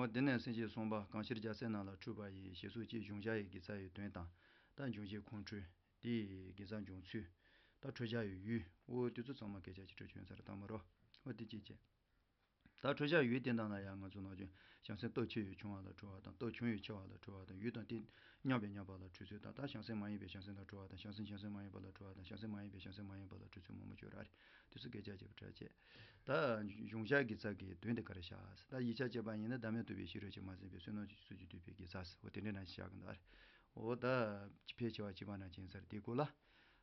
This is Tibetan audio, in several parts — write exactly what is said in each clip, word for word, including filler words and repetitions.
འོ་དེ་ནས་སེམས་བསྐྱེད་གསུམ་པ་གང་ཕྱིར་རྒྱལ་སྲས་རྣམས་ལ་འཁྲུལ་པ་ཡི། ཞེས་སོགས་ཀྱིས་གཞུང་བཞག་གི་དགེ་རྩ་ཡི་དོན་དང་། ད་འབྱུང་བཞིའི་ཁོང་ཁྲོ། དེ་ཡི་དགེ་རྩ་འབྱུང་ཚུལ། ད་འཁྲུལ་བཞག་ཡི་ཡུལ། འོ་དེ་ཚོ་ཚང་མ་སྐད་ཆ་ཅིག་འཕྲོས་བྱུང་ས་རེད། དང་མོ་རོ། འོ་དེ་གཅིག་བྱས། ད་འཁྲུལ་བཞག་ཡུལ་དེ་དག་ལ་ཡང་ང་ཚོ་ནང་བཞིན་བྱང་སེམས་སྟོབས་ཆེ་བས་ཆུང་བ་ལ་འཁྲུལ་བ་དང་། སྟོབས་ཆུང་བས་ཆེ་བ་ལ་འཁྲུལ་བ་དང་། ཡུལ་དང་དེ་མཉམ་པས་མཉམ་པ་ལ་འཁྲུལ་ཚུལ་དང་། ད་བྱང་སེམས་མ་ཡིན་པའི་བྱང་སེམས་ལ་འཁྲུལ་བ་དང་། བྱང་སེམས་བྱང་སེམས་མ་ཡིན་པ་ལ་འཁྲུལ་བ་དང་། བྱང་སེམས་མ་ཡིན་པའི་བྱང་སེམས་མ་ཡིན་པ་ལ་འཁྲུལ་ཚུལ་མང་པོ་ཡོད་རེད། དེ་ཚོ་སྐད་ཆ་བྱས་པ་འདྲ་བྱས། ད་གཞུང་བཞག་དགེ་རྩ་གི་དོན་དེ་ག་རེ་བཞག་ཟེར། ད་ཡིག་ཆ་བྱས་པ་ཡིན་ན་བདག་མེད་རྟོགས་པའི་ཤེས་རབ་ཀྱིས་མ་ཟིན་པའི་བསོད་ནམས་ཀྱི་ཚོགས་ཀྱིས་བསྡུས་པའི་དགེ་རྩ་ཟེར། འོ་དེ་འདྲ་ནང་བཞིན་བཞག་གི་འདུག་ཨ་རེ། འོ་ད་ཕལ་ཆེ་བ་བྱས་པ་ནང་བཞིན་ཟེར། དེའི་སྐོར་ལ།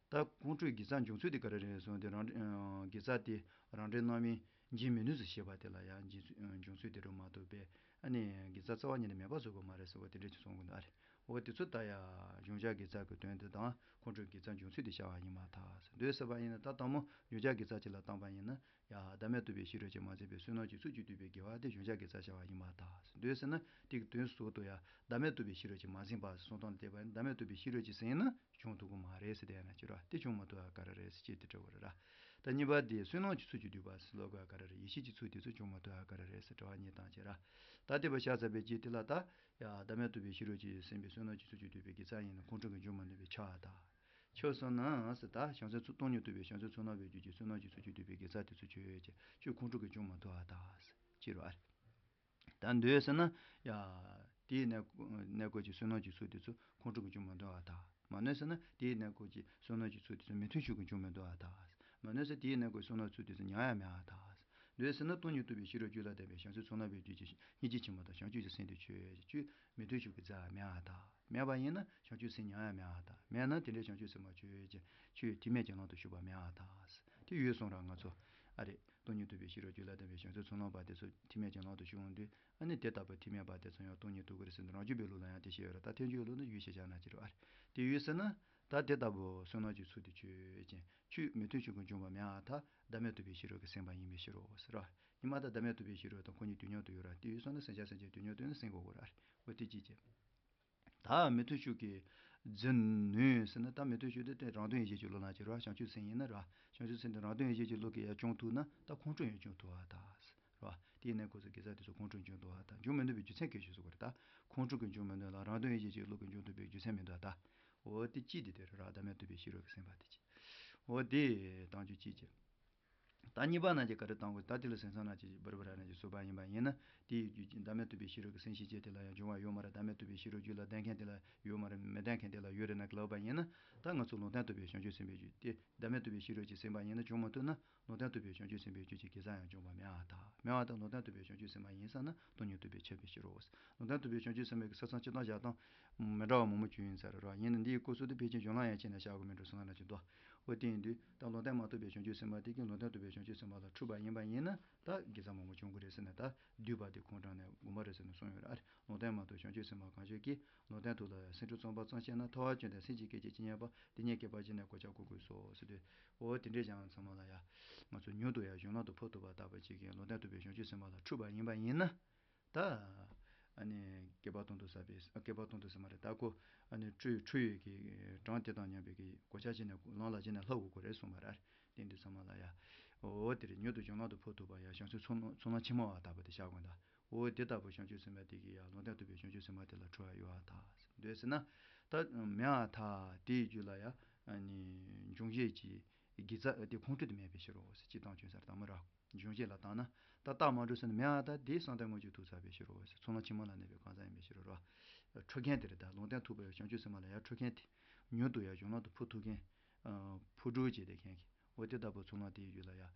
ད་ཁོང་ཁྲོའི་དགེ་རྩ་འབྱུང་ཚུལ་དེ་ག་རེ་རེད་གསུངས་ཏེ། རང་ཨ་དགེ་རྩ་དེ་རང་འགྲེལ་རྣམ་སྨིན་འབྱིན་མི་ནུས་སུ་ཤེས་པ་དེ་ལ་ཡང་འབྱིན་ཚུལ་འབྱུང་ཚུལ་དེ་རུ་མ་གཏོགས་པའི་ཨ་ནི་དགེ་རྩ་རྩ་བ་ཉིད་ནས་མེད་པ་བཟོ་དགོས་མ་རེད་ཟེར་བ་དེ་འདྲ་ཅིག་གསུང་གི་འདུག་ཨ་རེ། འོ་དེ་ཚོ་ད་ཡ་གཞུང་བཞག་དགེ་རྩ་གི་དོན་དེ་དང་ཁོང་ཁྲོའི་དགེ་རྩ་འབྱུང་ཚུལ་དེ་བྱ་བ་ཡིན་པར་ཐལ་ཟེར། འདོད་ཟེར་བ་ཡིན་ན་ད་དང་མོ་གཞུང་བཞག་དགེ་རྩ་གཅིག་ལ་བཏང་པ་ཡིན་ན། ཡ་བདག་མེད་རྟོགས་པའི་ཤེས་རབ་ཀྱིས་མ་ཟིན་པའི་བསོད་ནམས་ཀྱི་ཚོགས་ཀྱིས་བསྡུས་པའི་དགེ་བ་དེ་གཞུང་བཞག་དགེ་རྩ་བྱ་བ་ཡིན་པར་ཐལ། འདོད་ཟེར་ན་དེ་གི་དོན་ཟུར་དུ་ཡ་བདག་མེད་རྟོགས་པའི་ཤེས་རབ་ཀྱིས་མ་ཟིན་པ་ཟེར་གསུངས་སྟངས་ལ་བལྟས་པ་ཡིན་ན། བདག་མེད་རྟོགས་པའི་ཤེས་རབ་ཀྱིས་ཟིན་ན་བྱུང་ཐུབ་ཀྱི་མ་རེད་ཟེར། དེ་ཡང་ན་ཅི་ར་དེ་བྱུང་མ་ཐུབ་པ་ག་རེ་རེད་ཟེར་ཅེས་དེ་འདྲ་བོ་རེད་ར། ད་གཉིས་པ་དེ་བསོད་ནམས་ཀྱི་ཚོགས་ཀྱིས་བསྡུས་པ་ཟེར་ལབ་དགོས་པ་ག་རེ་རེད། ཡེ་ཤེས་ཀྱི་ཚོགས་དེ་ཚོ་བྱུང་མ་ཐུབ་པ་ག་རེ་རེད་ཟེར་དྲི་བ་གཉིས་བཏང་བྱས་ར། ད་དེ་བ་བཞག་ཚར་བའི་རྗེས་དེ་ལ་ད་ཡ་བདག་མེད་རྟོགས་པའི་ཤེས་རབ་ཀྱིས་ཟིན་པའི་བསོད་ནམས་ཀྱི་ཚོགས་ཀྱིས་བསྡུས་པའི་དགེ་རྩ་ཡིན་ན་ཁོང་ཁྲོ་གིས་འབྱུང་མ་ནུས་པས་ཁྱབ་པར་ཐལ། ཁྱབ་སོང་ན་ཟེར། ད་བྱང་སེམས་ཚོགས་སྟོང་ཉིད་རྟོགས་པའི་བྱང་སེམས་ཚོགས་རྣམ་པའི་རྒྱུད་ཀྱི་བསོད་ནམས་ཀྱི་ཚོགས་ཀྱིས་བསྡུས་པའི་དགེ་རྩ་དེ་ཚོ་ཁྱོད་ཀྱིས་ཁྱོད་ཁོང་ཁྲོ་གིས་འབྱུང་མ་ཐུབ་པར་ཐལ་ཟེར་ཅི་རུ་ཨ་རེ། ད་འདོད་ཟེར་ན་ཡ་དེའི་གནས་གནས་སྐབས་ཀྱི་བསོད་ནམས་ཀྱི་ཚོགས་དེ་ཚོ་ཁོང་ཁྲོ་གིས་འབྱུང་མ་ཐུབ་པར་ཐལ། མ་ནུས་ཟེར་ན་དེའི་གནས་སྐབས་ཀྱི་བསོད་ནམས་ཀྱི་ཚོགས་དེ་ཚོ་མི་མཐུན་ཕྱོགས་ཀྱིས་འབྱུང་མི་ཐུབ་པར་ཐལ། མ་ནུས་ཟེར་དེའི་གནས་སྐབས་བསོད་ནམས་ཚོགས་དེ་ཚོ་ཉམས་ཡང་མེད་པར་ཐལ། འདོད་ཟེར་ན་སྟོང་ཉིད་རྟོགས་པའི་ཤེས་རབ་རྒྱུད་ལ་ལྡན་པའི་བྱང་སེམས་ཚོགས་རྣམ་པའི་རྒྱུད་ཀྱི་སྙིང་རྗེ་ཆེན་པོ་དང་བྱང་ཆུབ་ཀྱི་སེམས་དེ་ཁྱོད་ཀྱིས་མི་མཐུན་ཕྱོགས་ཀྱིས་ཟིན་ཡང་མེད་པར་ཐལ། མེད་པ་ཡིན་ན་བྱང་ཆུབ་སེམས་ཉམས་ཡང་མེད་པར་ཐལ། མེད་ན་དེ་འདྲའི་བྱང་ཆུབ་སེམས་དཔའ་ཁྱོད་ཀྱིས་ཁྱོད་ཐེག་དམན་གྱི་ལམ་དུ་ཞུགས་པ་མེད་པར་ཐལ། དེ་ཡོད་གསུངས་ར། ང་ཚོ་ཨ་རེ་སྟོང་ཉིད་རྟོགས་པའི་ཤེས་རབ་རྒྱུད་ལ་ལྡན་པའི་བྱང་སེམས་ཚོགས་རྣམ་པ་དེ་ཚོ་ཐེག་དམན་གྱི་ལམ་དུ་ཞུགས་འོང་དུས། ཨ་ནི་དེ་ལྟ་བུ་ཐེག་དམན་པ་དེ་ཚོ་ཡང་སྟོང་ཉིད་རྟོགས་ཀྱི་རེད་ཟེར་ནས་རང་རྒྱུད་པའི་ལུགས་ལ་ཡང་དེ་བཤད་ཡོད་ར། ད་ཐལ་འགྱུར་ལུགས་ནི་ཡུལ་ཤེས་བྱ་ན་ཅི་རུ་ཨ་རེ། དེ་ཡོད་ཟེར་ན། ད་དེ་ལྟ་བུ་བསོད་ནམས་ཀྱི་ཚོགས་དེ་ཁྱོད་ཀྱིས་ཁྱོད་མི་མཐུན་ཕྱོགས་ཀྱིས་འབྱུང་བ་མེད་པར་ཐལ། བདག་མེད་རྟོགས་པའི་ཤེས་རབ་ཀྱིས་ཟིན་པ་ཡིན་པའི་ཕྱིར་རོ་ཟེར་ར། ཡིན་མ་ད་བདག་མེད་རྟོགས་པའི་ཤེས་རབ་དང་ཁོ་གཉིས་དུས་མཉམ་དུ་ཡོད་ར། དེ་ཡོད་ཟེར་ན་སེམས་ཅན་སེམས་ཅན་དུས་མཉམ་དུ་ནི་ཟིན་དགོས་དགོས་ར། འོ་དེ་གཅིག་བྱས། ད་མི་མཐུན་ཕྱོགས་ཀྱིས་ཟིན་ནུས་ཟེར་ན། ད་མི་མཐུན་ཕྱོགས་དེ་དེ་རང་དོན་ཡིད་བྱེད་ཀྱི་བློ་ལ་ཅི་རུ་བྱང་ཆུབ་སེམས་ཡིན་ན་ར། བྱང་ཆུབ་སེམས་དེ་རང་དོན་ཡིད་བྱེད་ཀྱི་བློ་གིས་ཡང་སྐྱོང་ཐུབ་ན་ད་ཁོང་ཁྲོ་ཡང་སྐྱོང་ཐུབ་པར་ཐལ། རེད་བ། དེའི་གནས་སྐབས་སུ་དགེ་རྩ་དེ་ཚོ་ཁོང་ཁྲོ་འབྱུང་ཐུབ་པར་ཐལ། འབྱུང་མི་ནུས་པའི་རྒྱུ་མཚན་གལ་ཆེ་ཟེར་དགོས་རེད་ད། ཁོང་ཁྲོ་གིས་འབྱུང་མི་ནུས་ལ་རང་དོན་ཡིད་བྱེད་ཀྱི་བློ་གིས་འབྱུང་ཐུབ་པའི་རྒྱུ་མཚན་མི་འདུག་ད། འོ་དེ་གཅིག་དེ་དེ་རེད་ར། བདག་མེད་རྟོགས་པའི་ཤེས་རབ་ཀྱིས་ཟིན་པ་དེ་གཅིག་འོ་དེ་བཏང་རྒྱུ་གཅིག་བྱས། ད་གཉིས་པ་ནང་གི་ག་རེ་བཏང་དགོས། ད་དེ་ལ་སེམས་ཙམ་ནང་གི་བར་བར་ནང་གི་བཟོས་པ་ཡིན་པ་ཡིན་ན། དེའི་རྒྱུ་རྐྱེན་བདག་མེད་རྟོགས་པའི་ཤེས་རབ་ཀྱིས་ཟིན་ཞེས་བྱས་དེ་ལ་ཡང་འབྱུང་བ་ཡོད་མ་རེད། བདག་མེད་རྟོགས་པའི་ཤེས་རབ་རྒྱུད་ལ་ལྡན་མཁན་དེ་ལ་ཡོད་མ་རེད། མི་ལྡན་མཁན་དེ་ལ་ཡོད་རེད་ན་ལབ་པ་ཡིན་ན། ད་ང་ཚོ་ལུང་བསྟན་རྟོགས་པའི་བྱང་ཆུབ་སེམས་དཔའི་རྒྱུད་དེ། བདག་མེད་རྟོགས་པའི་ཤེས་རབ་ཀྱིས་ཟིན་པ་ཡིན་ན་འབྱུང་མ་ཐུབ་ན། ལུང་བསྟན་རྟོགས་པའི་བྱང་ཆུབ་སེམས་དཔའི་རྒྱུད་ཀྱི་དགེ་རྩ་ཡང་འབྱུང་བ་མེད་པར་ཐལ། མེད་པར་ཐལ། ལུང་བསྟན་རྟོགས་པའི་བྱང་ཆུབ་སེམས་དཔའ་ཡིན་ཙང་ན་སྟོང་ཉིད་རྟོགས་པའི་ཁྱབ་པའི་ཕྱིར་རོ། ལུང་བསྟན་རྟོགས་པའི་བྱང་ཆུབ་སེམས་དཔའི་གི་ས་མཚམས་སྤྱི་དང་བཞག་སྟངས་མི་འདྲ་བ་མང་པོ་བྱུང་ཡིན་ས་རེད་རོ། ཡིན་ན་འདིའི་སྐབས་སུ་དེ་ཕལ་ཆེར་གཞུང་ལ་ཡང་ཕྱེ་ནས་བཞག་དགོས་མིན་འགྲོ་བསམ་ན་ཅིག་འདུག་འོ་དེ་ཡིན་དུས་ད་ལུང་བསྟན་མ་རྟོགས་པའི་བྱང་ཆུབ་སེམས་དཔའ་དེ་གིས་ལུང་བསྟན་རྟོགས་པའི་བྱང་ཆུབ་སེམས་དཔའ་ལ་འཁྲུལ་པ་ཡིན་པ་ཡིན་ན་ད་དགེ་རྩ་མང་པོ་འབྱུང་གི་རེད་ཟེར་ནས། ད་བསྡུས་པ་དེ་ཁོང་དྲངས་ནས་དགོངས་པ་རེད་ཟེར་ནས་གསུངས་ཡོད་རེད། ཨ་རེ། ལུང་བསྟན་མ་རྟོགས་བྱང་ཆུབ་སེམས་དཔའ་གང་ཞིག་གིས། ལུང་བསྟན་དུ་ལ་ཡང་སེམས་ཁྲིད་རྩོམ་པ་ཙམ་ཤེས་ན། ཐར་བར་བྱོན་ཏེ་སེམས་ཅན་སྐད་ཅིག་བརྙས་པ། དེ་ཉིད་བསྐལ་པ་གཅིག་ནས་གོ་ཆ་བགོ་དགོས་སོ་ཟེར་དུས། འོ་དེ་འདྲས་ཀྱང་ཚང་མ་ལ་ཡ། ང་ཚོ་མྱུར་དུ་ཡང་གཞུང་ལམ་དུ་འཕོ་ཐུབ་པ་ལྟ་བུ་ཅིག་གིས་ལུང་བསྟན་རྟོགས་པའི་བྱང་ཆུབ་སེམས་དཔའ་ལ་འཁྲུལ་པ་ཡིན་པ་ཡིན་ན། ད་ཨ་ནི་བསྐལ་པ་སྟོང་དུ་བསགས་པའི། བསྐལ་པ་སྟོང་དུ་ཟེར་མ་རེད། ད་ཁོ་ཨ་ནི་འཁྲུལ་འཁྲུལ་ཡོད་ཀྱི་གྲངས་དེ་དང་མཉམ་པའི་གི་གོ་ཆ་གཅིག་ནས་ལམ་ལ་གཅིག་ནས་ལྷག་དགོས་ཀྱི་རེད་གསུངས་པ་རེད། དེ་འདི་ཚང་མ་ལ་ཡ། འོ་དེ་རེད། མྱུར་དུ་གཞུང་ལམ་དུ་འཕོ་ཐུབ་པ་ཡང་བྱང་སེམས་ཚོགས་རྣམས་ཚོགས་རྣམས་ཆེན་མོ་བ་ལྟ་བུ་དེ་བཞག་དགོས་ད། འོ་དེ་ལྟ་བུ་བྱང་ཆུབ་སེམས་དཔའ་དེ་གིས་ཡང་ལུང་བསྟན་རྟོགས་པའི་བྱང་ཆུབ་སེམས་དཔའ་དེ་ལ་འཁྲུལ་བ་ཡོད་པར་ཐལ། འདོད་ཟེར་ན། ད་མེད་པར་ཐལ། དེའི་རྒྱུད་ལ་ཡང་ཨ་ནི་འབྱུང་བྱེད་ཀྱི་དགེ་རྩ་དེ་ཁོང་ཁྲོ་དེ་མེད་པའི་ཕྱིར་རོ་ཟེར། སྤྱིར་བཏང་ཆོས་ཟེར་དང་མོ་ར། འབྱུང་བྱེད་ལ་བཏང་ན། ད་རྟགས་མ་གྲུབ་ཟེར་ན། མེད་པར་ཐལ། དེ་བསམ་གཏན་མངོན་གྱུར་ཐོབ་ཚར་བའི་ཕྱིར་རོ་ཟེར། ཚོགས་རྣམས་ཆེན་མོ་ལ་གནས་པའི་གང་ཟག་ཡིན་པའི་ཕྱིར་རོ། འཁྲུལ་མཁན་དེ་རེད། ད་ལུང་བསྟན་ཐོབ་པའི་བྱང་ཆུབ་སེམས་དཔའ་ལ་ཡང་འཁྲུལ་མཁན་དེ། མྱུར་དུ་ཡང་གཞུང་ལམ་དུ་འཕོ་ཐུབ་མཁན། འཕོ་འགྲོ་བྱས་ཏེ་མཁན་གྱི། འོ་དེ་ལྟ་བུ་ཚོགས་རྣམས་དེའི་རྒྱུད་ལ་ཡང་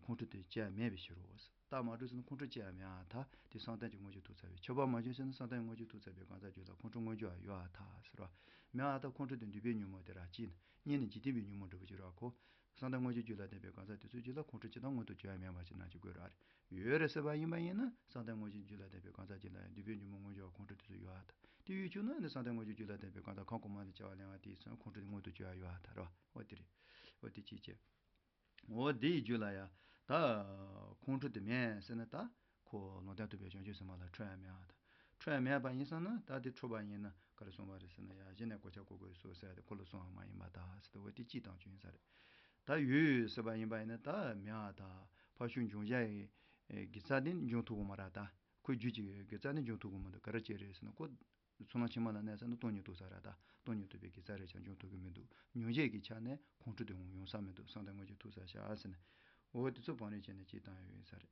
ཁོང་ཁྲོ་དེ་ཅི་ཡང་མེད་པའི་ཕྱིར་རོ། རྟགས་མ་གྲུབ་ཟེར་ན་ཁོང་ཁྲོ་ཅི་ཡང་མེད་པར་ཐལ། དེ་བསམ་གཏན་གྱི་མངོན་གྱུར་ཐོབ་ཚར་བའི། ཁྱབ་པ་མ་བྱུང་ཟེར་ན་བསམ་གཏན་མངོན་གྱུར་ཐོབ་ཚར་བའི་གང་ཟག་རྒྱུད་ལ་ཁོང་ཁྲོ་མངོན་གྱུར་ཡང་ཡོད་པར་ཐལ་ཟེར་བ། མེད་པར་ཐལ། ཁོང་ཁྲོ་དེ་འདུས་པའི་ཉོན་མོངས་དེ་ར་གཅིག་ཡིན། གཉིས་ནི་འཇིག་རྟེན་པའི་ཉོན་མོངས་འདྲ་བོ་ཅིག་ར། ཁོ་བསམ་གཏན་མངོན་གྱུར་རྒྱུད་ལ་ལྡན་པའི་གང་ཟག་དེ་ཚོའི་རྒྱུད་ལ་ཁོང་ཁྲོ་ཅི་དང་མངོན་དུ་གྱུར་ཡང་མེད་པ་ཅིག་ན་ཅིག་དགོས་ར། ཡོད་རེད་ཟེར་བ་ཡིན་པ་ཡིན་ན་བསམ་གཏན་མངོན་གྱུར་རྒྱུད་ལ་ལྡན་པའི་གང་ཟག་ཅིག་ལ་ཡང་འདུས་པའི་ཉོན་མོངས་མངོན་གྱུར་བ་ཁོང་ཁྲོ་དེ་ཚོ་ཡོད་པར་ཐལ། དེ་ཡོད་བཅུག་ན་ནི་བསམ་གཏན་མངོན་གྱུར་རྒྱུད་ལ་ལྡན་པའི་གང་ཟག་གང་གོང་མ་ལས་སྐྱེ་བ་ལེན་པ་དེའི་སེམས་ཁོང་ཁྲོ་དེ་མངོན་དུ་གྱུར་ཡང་ཡོད་པར་ཐལ་ར། འོ་དེ་རེད། འོ་དེ་གཅིག་བྱས། འོ་དེའི་རྒྱུད་ལ་ཡང་ད་ཁོང་ཁྲོ་དེ་མེད་ཟེར་ན། ད་ཁོ་ལུང་བསྟན་ཐོབ་པའི་བྱང་ཆུབ་སེམས་དཔའ་ལ་འཁྲུལ་ཡང་མེད་པར་ཐལ། འཁྲུལ་ཡང་མེད་པ་ཡིན་ཙང་ན། ད་དེ་འཁྲུལ་པ་ཡིན་ན་ག་རེ་གསུངས་པ་རེད་ཟེར་ན། ཡང་གཞི་ནས་གོ་ཆ་བགོ་དགོས་སོ་ཟེར་ཡ་དེ་ཁོ་ལ་གསུངས་པ་མ་ཡིན་པར་ཐལ་ཟེར་ཏེ། འོ་དེ་གཅིག་བཏང་རྒྱུ་ཡིན་ས་རེད། ད་ཡོད་ཟེར་བ་ཡིན་པ་ཡིན་ན། ད་མེད་པར་ཐལ། ཕར་ཕྱོགས་འབྱུང་བྱ་ཡི་དགེ་རྩ་དེ་འབྱུང་ཐུབ་ཀྱི་མ་རེད། ད་ ཁོའི་རྒྱུད་ཀྱི་དགེ་རྩ་ནི་འབྱུང་ཐུབ་ཀྱི་མི་འདུག་ག་རེ་བྱས་རེད་ཟེར་ན། ཁོ་ཚོར་སྣང་ཕྱི་མ་ལ་གནས་ས་ནི་སྟོང་ཉིད་ཐུག་ས་རེད། ད་སྟོང་ཉིད་ཐུག་པའི་དགེ་རྩ་རེ་ཆ་འབྱུང་ཐུབ་ཀྱི་མི་འདུག་མྱོང་བྱེད་ཀྱི་ཆ་ནས་ཁོང་ཁྲོ་དེ་འོང་ཡོང་ས་མི་འདུག་བསམ་སྟེ་ངོས་ཀྱིས་ཐུག་ས་བཞག་ཟེར་ནས། འོ་དེ་ཚོ་བང་རིམ་བྱས་ནས་ཅིག་བཏང་ཡོད་ས་རེད།